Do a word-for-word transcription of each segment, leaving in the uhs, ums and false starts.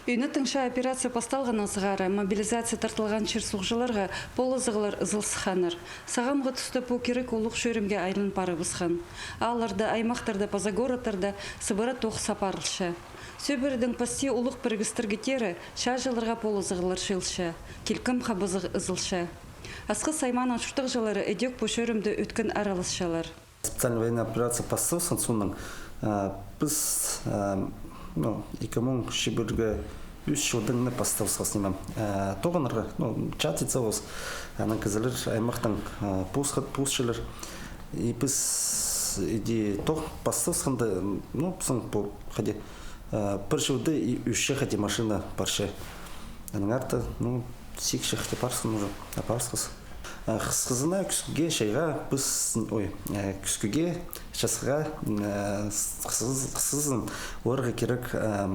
Ӱнеттің чаа операция пасталғаннаң сығара мобилизация тартылған чир-суғҷыларға полызығлар ызыл сыхханнар. Сағамғы туста пу кирек улуғ чӧрімге айлан парыбысхан. Аалларда, аймахтарда паза городтарда сыбыра тоғыс апарылча. Сӧбіредең пасти улуғ пірігістерге теере чааҷыларға полызығлар чыылча, килкім хабызығ ызылча. Асхыс аймааның чуртағҷылары ідӧк пу чӧрімде ӧткін араласчалар. Специальная военная операция пастабысхан соонаң, а, піс, а, ну, ікі муң чибіргі ӱс чылдаң на пастабысхабыс ниме. А, тоғынарға, ну, чат ит салғабыс, анаң кізілер аймахтаң, а, пусха-, пусчалар. И піс іди тоғын пастабысханда, ну, пістің пу, хайди, а, пір чылда и ӱс че хайди машина парча. Анаң арты, ну, сигіс че хайди парысхан уже, апарысхабыс. А, хысхызына кӱскӱге чайға піс, ой, а, кӱскӱге часхыға, а, хысхыз-, хысхызын оларға кирек, а,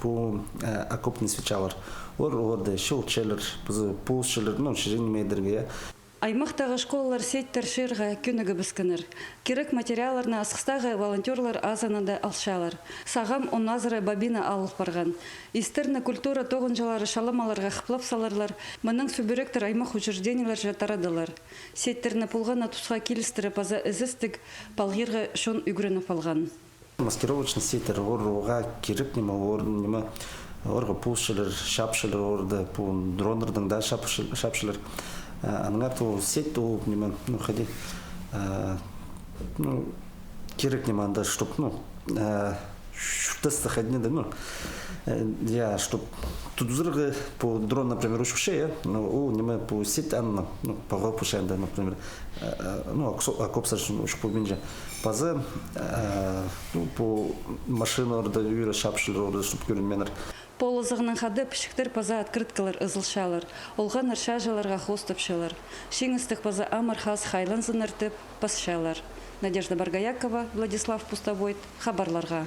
пу, а, окопный свечалар. Олар, оларны чылчалар, паза пусчалар, ну, чіҷең ниме идерге, я. Аймахтағы школалар сеттер чыырға кӧнігібіскеннер. Кирек материалларны Асхыстағы волонтёрлар азынында алчалар. Сағам он азыра бобина алыл парған. Истерні культура тоғынҷылары чалам аларға хыплап саларлар, мынаң сӧбіректер аймах учреждениелерҷе тарадылар. Сеттерні полған на тусха килістіре паза ізестіг палғирға чон ӱгреніп алған. Маскировочный сеттер, олар, оларға кирек ниме, олар ниме, оларға пусчалар, чапчалар, оларны пу дроннардаң даа чапча-, чапчалар. А, аннаңар ол сет, ол ниме, ну, хайди, а, ну, кирек ниме анда, чтоб, ну, а, чуртаста хайди да, ну, э, я, чтоб тудызарға пу дрон, например, учухча, я, ну, ол ниме, пу сет аны, ну, палғап полча анда, например, э, э, ну, оксо-, окоп сарчын учух полбинча. Паза, э, ну, пу машиналарны ӱре чапчалар, оларны, чтоб кӧрінмееннер. Полызығнаң хада пічіктер паза открыткалар ызылчалар, олғаннар чааҷыларға хоостапчалар. Чиңістіг паза амыр хазых айланзыннар тіп пасчалар. Надежда Боргоякова, Владислав Пустобойт, хабарларға.